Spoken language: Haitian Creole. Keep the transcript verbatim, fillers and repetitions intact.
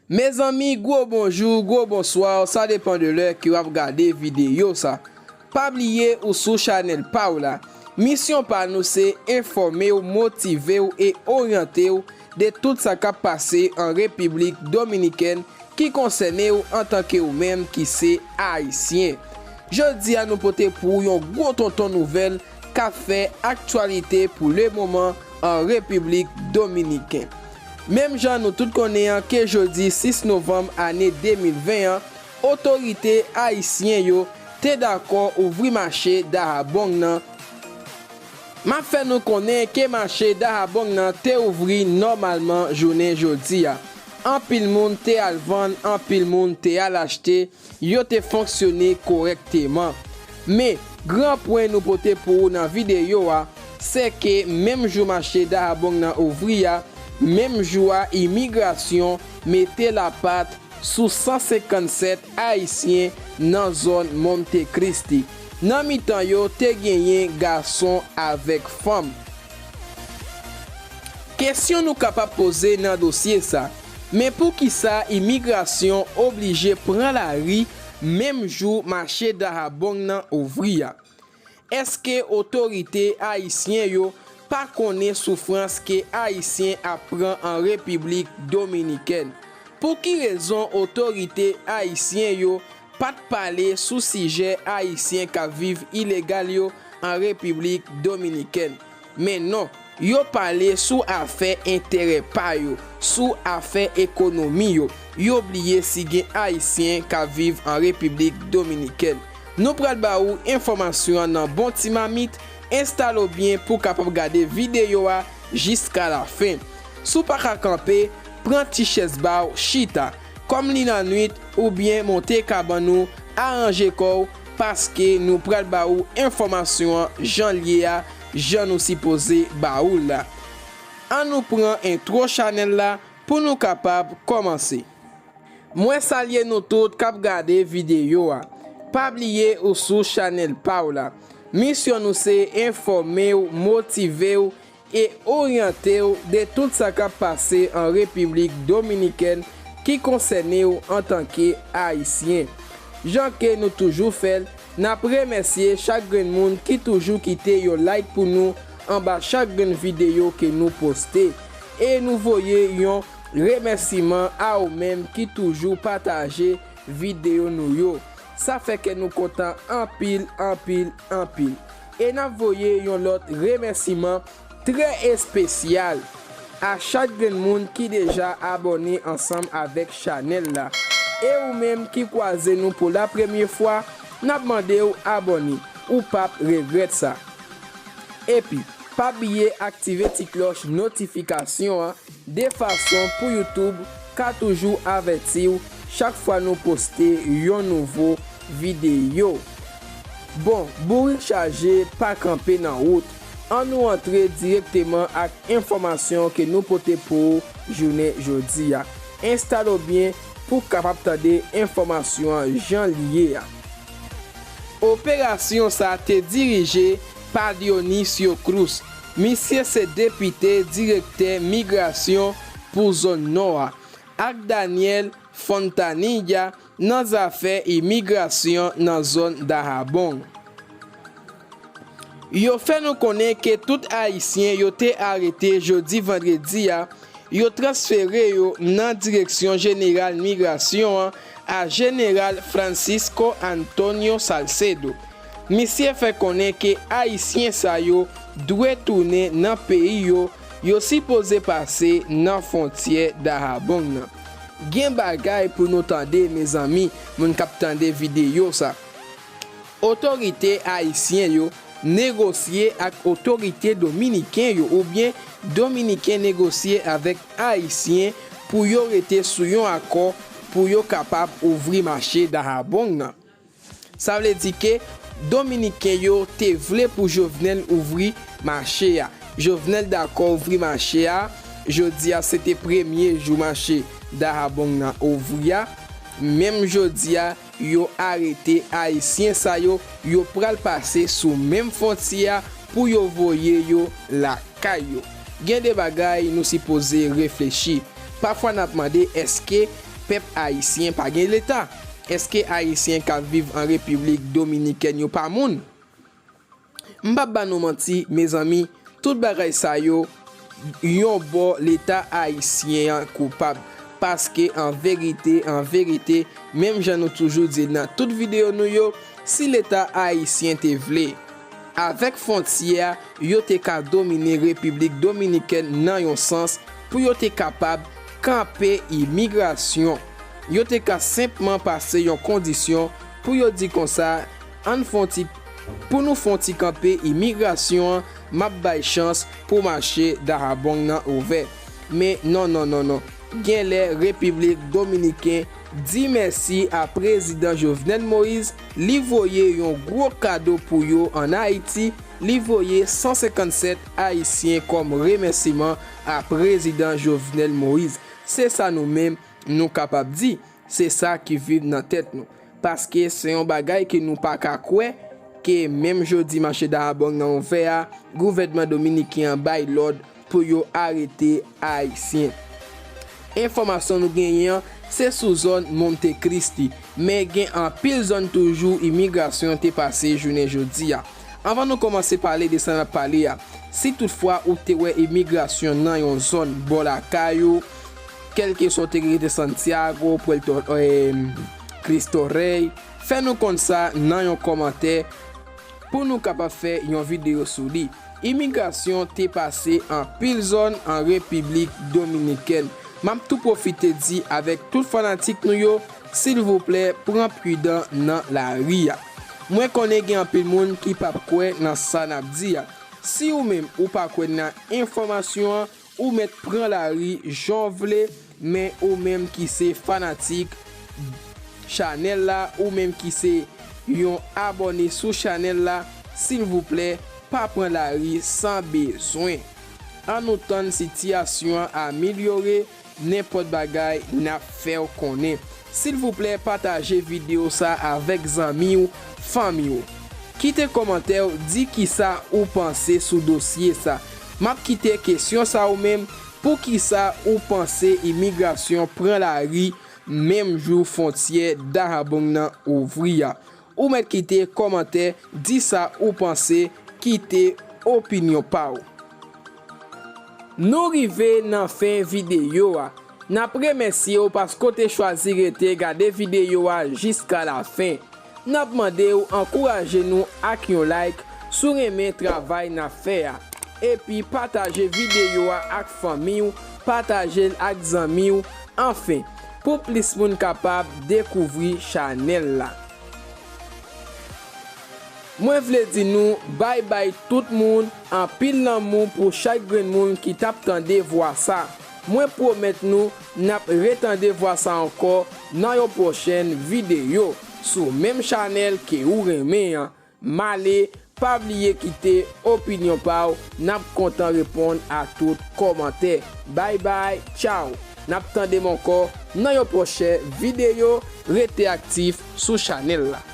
Mezanmi, gwo bonjou, gwo bonswa, sa depann de lè ke w ap gade videyo sa. Pa bliye ou sou chanèl pa w la. Misyon pa nou se enfòme w, motive w e oryante w de tout sa k ap pase an Repiblik Dominikèn ki konsène w antanke w menm ki se Ayisyen. Jodi a nou pote pou w yon gwo tonton nouvèl k ap fè aktyalite pou lemoman an Repiblik Dominiken. Menm jan nou tout konnen an ke jodi sis novanm ane de mil ven an, otorite ayisyen yo te dakò ouvri mache Dahabong nan. M ap fè nou konnen ke mache Dahabong nan te ouvri nòmalman jounen jodi a. Anpil moun te al vann, anpil moun te al achte, yo te fonksyone kòrèkteman. Men, gran pwen nou pote pou ou nan videyo a, se ke menm jou mache Dahabong nan ouvri a, menm jou a imigrasyon mete lapat sou san senkannsèt Ayisyen nan zòn Monte Cristi. Nan mitan yo te genyen gason avèk fanm. Kesyon nou kapab poze nan dosye sa, men poukisa imigrasyon oblije pran lari menm jou mache Dahabong nan ouvri a? Èske otorite ayisyen yo pa konnen soufrans ke Ayisyen ap pran an Repiblik Dominikèn? Pou ki rezon otorite ayisyen yo pa t pale sou sijè Ayisyen k ap viv ilegal yo an Repiblik Dominikèn? Men non, yo pale sou afè enterè pa yo, sou afè ekonomi yo. Yo bliye si gen Ayisyen k ap viv an Repiblik Dominikèn. Nou pral ba ou enfòmasyon an nan bon ti mamit, enstale w byen pou w kapab gade videyo a jiska lafen. Si w pa ka kanpe, pran ti chèz ba w chita. Kòm li lannwit, oubyen monte kabann ou, aranje kò w, paske nou pral ba ou enfòmasyon an jan l ye a, jan nou sipoze ba ou l la. Ann nou pran entwo chanèl la pou nou kapab kòmanse. Mwen salye nou tout k ap gade videyo a. Pa bliye ou sou chanèl pa w la. Misyon nou se enfòme w, motive w e oryante w de tout sa k ap pase an Repiblik Dominikèn ki konsène w antanke Ayisyen. Jan ke nou toujou fè l, n ap remèsye chak grenn moun ki toujou kite yon like pou nou anba chak grenn videyo ke nou poste. E nou voye yon remèsiman a ou menm ki toujou pataje videyo nou yo. Sa fè kè nou kontan anpil, anpil, anpil. E n ap voye yon lòt remèsiman trè espesyal a chak grenn moun ki deja abòne ansanm avèk chanèl la. E ou menm ki kwaze nou pou la premye fwa, n ap mande w abòne. Ou p ap regrèt sa. Epi, pa bliye aktive ti klòch notifikasyon an de fason pou YouTube ka toujou avèti w chak fwa nou poste yon nouvo videyo. Bon, bourik chaje, pa kanpe nan wout. Ann nou antre dirèkteman ak enfòmasyon ke nou pote pou ou jounen jodi a. Enstale w byen pou w kapab tande enfòmasyon an jan l ye a. Operasyon sa a te dirije pa Dionisio Cruz. Misye se depite direktè migrasyon pou zòn nò a, ak Daniel Fontanilla nan zafè imigrasyon nan zòn Dahabong. Yo fè nou konnen ke tout Ayisyen yo te arete jodi vandredi a, yo transfere yo nan Direksyon Jeneral Migrasyon an a Jeneral Francisco Antonio Salcedo. Misye fè konnen ke Ayisyen sa yo dwe tounen nan peyi yo, yo sipoze pase nan fwontyè Dahabong nan. Gen bagay pou nou tande, mezanmi, moun k ap tande videyo sa. Otorite ayisyen yo negosye ak otorite dominiken yo, oubyen Dominiken negosye avèk Ayisyen pou yo rete sou yon akò pou yo kapab ouvri mache Dahabong nan. Sa vle di ke Dominiken yo te vle pou Jovenel ouvri mache a. Jovenel dakò ouvri mache a. Jodi a se te premye jou mache Dahabong nan ouvri a. Menm jodi a, yo arete Ayisyen sa yo, yo pral pase sou menm fwontyè a pou yo voye yo lakay yo. Gen de bagay nou sipoze reflechi. Pafwa n ap mande èske pèp ayisyen pa gen leta? Èske ayisyen k ap viv an Repiblik Dominikèn yo pa moun? M p ap ba nou manti, mezanmi, tout bagay sa yo, yon bò leta ayisyen an koupab. Paske an verite, an verite, menm jan nou toujou di l nan tout videyo nou yo, si leta ayisyen te vle, avèk fwontyè a, yo te ka domine Repiblik Dominikèn nan yon sans pou yo te kapab kanpe imigrasyon. Yo te ka senpman pase yon kondisyon pou yo di konsa, ann fè yon ti, pou nou fè yon ti kanpe imigrasyon an, m ap bay chans pou mache Dajabong nan ouvè. Men non, non, non, non. Genlè Repiblik Dominiken di mèsi a Prezidan Jovenel Moïse, li voye yon gwo kado pou yo ann Ayiti, li voye san senkannsèt Ayisyen kòm remèsiman a Prezidan Jovenel Moïse. Se sa nou menm nou kapab di. Se sa ki viv nan tèt nou. Paske se yon bagay ke nou pa ka kwè, ke menm jodi mache Dajabong nan ouvè a, gouvènman dominiken an bay lòd pou yo arete Ayisyen. Enfòmasyon nou genyen an, se sou zòn Monte Cristi, men gen anpil zòn toujou imigrasyon te pase jounen jodi a. Anvan nou kòmanse pale de sa n ap pale a, si toutfwa ou te wè imigrasyon nan yon zòn bò lakay ou, kèlkeswa w te rete Santiago, Puerto, eh, Cristo Rey, fè nou konn sa nan yon kòmantè pou nou kapab fè yon videyo sou li. Imigrasyon te pase anpil zòn an Repiblik Dominikèn. M ap tou pwofite di avèk tout fanatik nou yo, silvouplè, pran pridan nan lari a. Mwen konnen gen anpil moun ki p ap kwè nan sa n ap di a. Si ou menm ou pa kwè nan enfòmasyon an, ou mèt pran lari jan w vle, men ou menm ki se fanatik chanèl la, ou menm ki se yon abòne sou chanèl la, silvouplè, pa pran lari san bezwen. Ann nou tann sitiyasyon an amelyore, nenpòt bagay n ap fè w konnen. Silvouplè, pataje videyo sa avèk zanmi w, fanmi w. Kite kòmantè w, di kisa ou panse sou dosye sa. M ap kite kesyon sa ou menm, poukisa ou panse imigrasyon pran lari menm jou fwontyè Dajabong nan ouvri a? Ou mèt kite kòmantè, di sa ou panse, kite opinyon pa w. Nou rive nan fen videyo a. N ap remèsye w paske w te chwazi rete gade videyo a jiska lafen. N ap mande w ankouraje nou ak yon like si w renmen travay n ap fè a. Epi pataje videyo a ak fanmi w, pataje l ak zanmi w, anfen, pou plis moun kapab dekouvri chanèl la. Mwen vle di nou bay bay tout moun, anpil lanmou pou chak grenn moun ki t ap tande vwa sa. Mwen pwomèt nou n ap retande vwa sa ankò nan yon pwochèn videyo sou menm chanèl ke ou renmen an. M ale, pa bliye kite opinyon pa w, n ap kontan reponn a tout kòmantè. Bay bay, tchaw! N ap tande m ankò nan yon pwochèn videyo, rete aktif sou chanèl la.